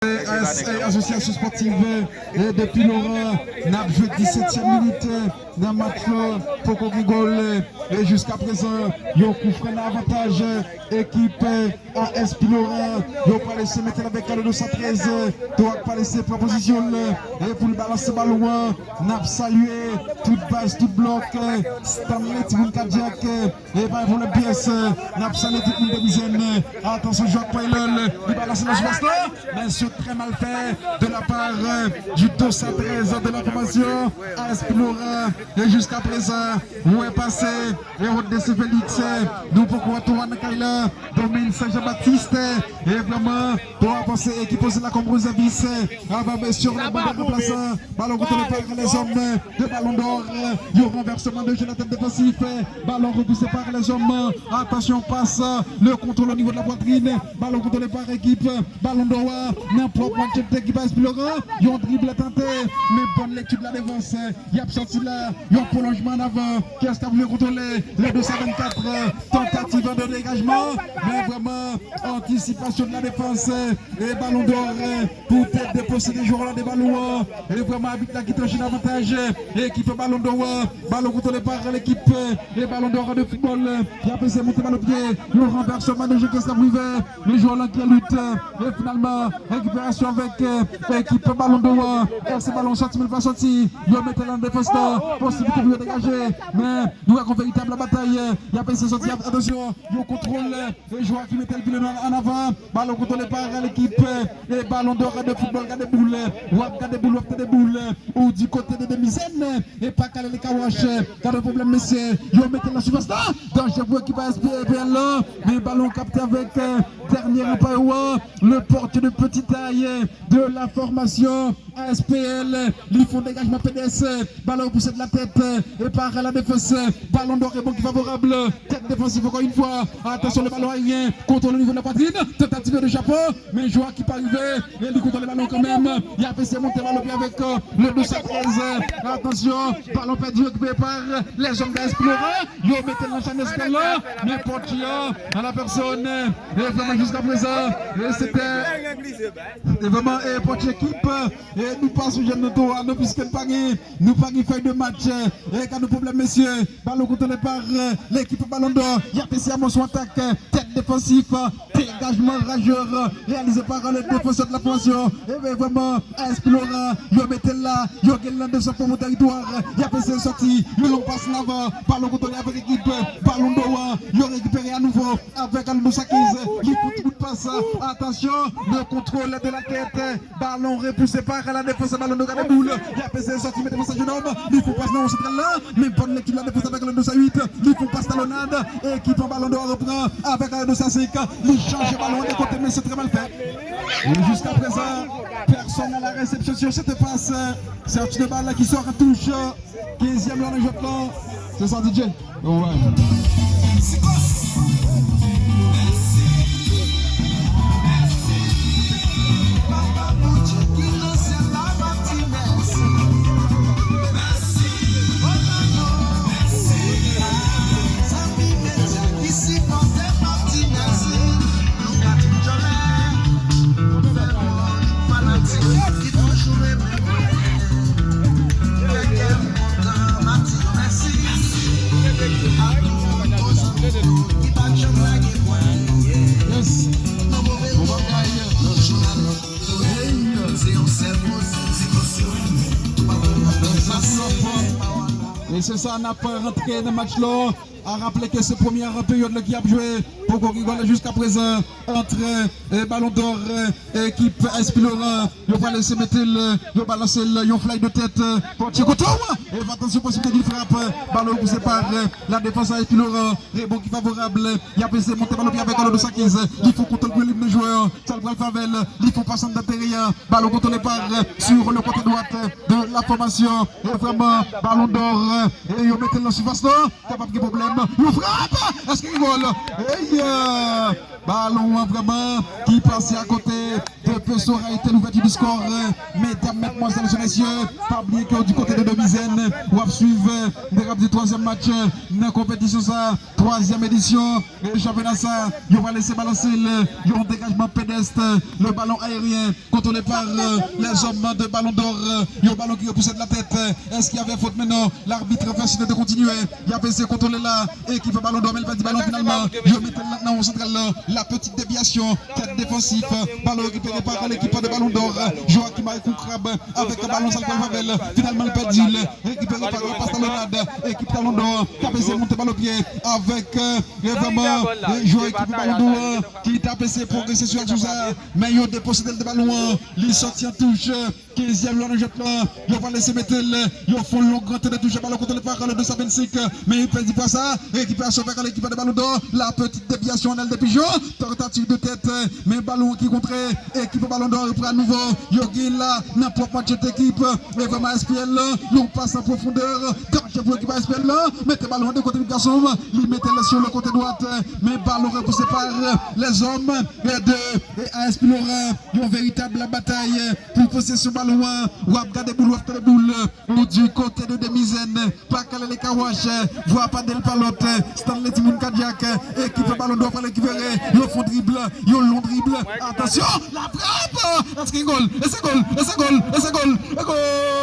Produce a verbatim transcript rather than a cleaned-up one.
Asosyasyon Spòtiv de Pilora, n ap jwe disetyèm minit nan match la, poko gen gòl. E jiska prezan, yon koufran nan avantaj ekip A S Pilora. Yo pral eseye mete l avèk Kalodo san trèz. Towak pral eseye pran pozisyon l. E pou l balanse balon an, n ap salye tout baz, tout blòk. Stanley Timoun Kadyak. E pa yon pwoblèm pyès. N ap salye tout moun de Mizèn. Atansyon, jwè Paylol. Li balanse nan sipès la. Men sou trè mal fè de la part du dos à treize de la formation A S Pilora. E jiska prezan, wè pase. E Rodney Félix, nou poko wè Towa nan kay la. Domingue Saint Jean Baptiste. E vrèman, Towa avanse e ki poze la kòm rezèvis. Ava mesye, le bon ranplasan. Balon kontrole pa lèzòm de Ballon d'Or. Yon ranvèsman de jeu nan tèt defansif. Balon repouse pa lèzòm. Atansyon, pas. Le contrôle au niveau de la poitrine. Balon kontrole pa ekip Ballon d'Or a. Nan pwòp mwen tchèt ekip A S Pilora. Yon dribble tante. Men bòn lekti de la defans. Y ap sòti la. Yon pwolonjman an avan. Kiyès k ap jwe kontrole? Le de sa vennkat. Tantativ de degajman. Men vrèman, antisipasyon de la defans. E Ballon d'Or. Poutèt deposede jwè la de balon an. E vrèman, abit la ki tranche nan avantaj ekip Ballon d'Or. Balon kontrole pa ekip e Ballon d'Or de foutbòl. Y ap eseye monte bal o pye. Yon ranvèsman de jeu ki ap rive. Le jwè la ki lit. E finalman, rekiperasyon avèk ekip Ballon d'Or. E se balon sòti, men l pa sòti. Yo mete l nan defans la. Posiblite pou yo degaje. Men, nou wè yon veritab batay. Y ap eseye sòti. Atansyon, yon kontwòl. E jwè ki mete l pile an avan. Balon kontrole pa ekip e Ballon d'Or de foutbòl. Gade boul. W ap gade boul, w ap tande boul. Ou di kote de Demizèn. E pa kale le kawash. Gade pwoblèm, mesye. Yo mete l nan sifas la. Danje pou ekip A S P L la. Men balon kapte avèk dènye ranpa yo. Le portier de petite taille de la formation A S P L, li fè yon degajman P D S, balon pouse de la tèt, e pa la defans, Ballon d'Or, rebond ki favorab, tèt defansif ankò yon fwa, atansyon le balon ayeryen, kontwòl o nivo de la pwatrin, tantativ de chapo, men jwè ki pa rive, e li kontwòle balon kanmenm, y ap eseye monte balon pye avèk le de sa trèz, atansyon, balon pèdi, rekipere pa lèzòm de A S Pilora, yo mete l nan chanèl la, men pòtye a la pèsòn, e vrèman jiska prezan, e se te E vrèman, e pòt ekip, e nou pa sou jèn nou tou a, nou piske nou pa gen, nou pa gen fèy de match. E gade pwoblèm, mesye. Balon kontrole pa, e, lekip Ballon d'Or. Y ap eseye amòse yon atak, e, tèt defansif, e, degajman rajè, e, reyalize pa, e, le defansè de la fòmasyon. E ben, vrèman, A S Pilora, yo mete l la, yo gen l nan desann pou teritwa. Y ap eseye sòti, yon long pas an avan. Balon kontrole avèk ekip, e, Ballon d'Or, e, yo rekipere anouvo. Avèk Aldo Sakiz, li fout bout pas. Atansyon, le contrôle de la tête. Balon repouse pa la defans, balon de gade boul. Y ap eseye sòti, men defans jenòm. Li fout pas nan santral la. Men bòn lekti la defans avèk Aldo Sayit. Li fout pas talonnad. Ekip Ballon d'Or repran avèk Aldo Sasik. Li chanje balon de kote, men se trè mal fè. E jiska prezan, pèsòn a la resepsyon sur cette passe. C'est une balle qui sort en touche. Kenzyèm la nan jwèt la. Se sa, D J? Alright. Yes. Bon bagay. Hey. E se sa, n ap rantre nan match la. A raple ke se premyè peryòd la ki ap jwe. Poko gen gòl jiska prezan ant, e, Ballon d'Or, e, ekip A S Pilora. Yo pral eseye mete l, yo balanse l, yon fly de tèt, e, pòtye kote w. E atansyon, posiblite de frap, e, balon pouse pa, e, la defans A S Pilora. Rebond ki favorab, y ap eseye monte balon pye avèk Aldo Sakiz. Li fè kontwòl pou elimine jwè, sa l pral fè avè l. Li fè pas anndan teren an. Balon kontrole pa, e, sur le kote dwat, e, de la fòmasyon. E vrèman, Ballon d'Or, e, e yo mete l nan sifas la. Kapab gen pwoblèm. Yon frap! Èske gen gòl? Ey! Balon an vrèman ki pase akote Pepe Sora a été l'ouverture du score. Medam, madmwazèl, mesye, pa bliye ke di kote de Demizèn, w ap swiv, m te kab di twazyèm match nan konpetisyon sa, twazyèm edisyon de chanpyona sa. Yo va lese balanse l, yon degajman pedestre, le ballon aérien contrôlé par euh, les hommes de Ballon d'Or. Yon balon ki repouse de la tête. Est-ce qu'il y avait faute maintenant? L'arbitre fait signe de continuer. Il a essayé de contrôler là. Ekip Ballon d'Or, men l pèdi balon finalman. Yo mete l nan yon santral la. La petite déviation. Tèt defansif. Balon rekipere pa lekip de Ballon d'Or. Joachim Marie Koukrab avèk balon sa l pral avè l. Finalman, l pèdi l. Rekipere pa Pascal Leonard. Ekip Ballon d'Or k ap eseye monte bal o pye avèk euh, e vrèman jwè ekip Ballon d'Or ki t ap eseye pwogrese sou aksyon sa. Men yo deposede l de balon an. Li sòti an touch. Kenzyèm lwa nan jwèt lan. Yo va lese mete l. Yo fè yon long rante de touche balon kote le pa le de sa vennsenk. Men yo pèdi pa sa. Rekipere pa lekip de Ballon d'Or. La petite déviation, Anel de Pijon. Tantativ de tèt. Men balon ki kontre. Ekip Ballon d'Or pran nouvo. Yo gen la nan pwòp match ekip. E vrèman S P L la. Yon pas an pwofondè. Danje pou ekip S P L la. Mete balon de kote gason. Li mete l sou le kote dwat. Men balon repouse pa lèzòm de A S P Lora. Yon veritab batay pou posesyon balon an. W ap gade boul, w ap tande boul. Ou di kote de Demizèn, pa kale le kawash, vwa pa del pa lòt, Stanley Timoun Kadyak, ekip Ballon d'Or pral rekipere, yo fè yon drib, yon long drib, atansyon, la frap, èske gòl, e se gòl, e se gòl, e se gòl, e gòl.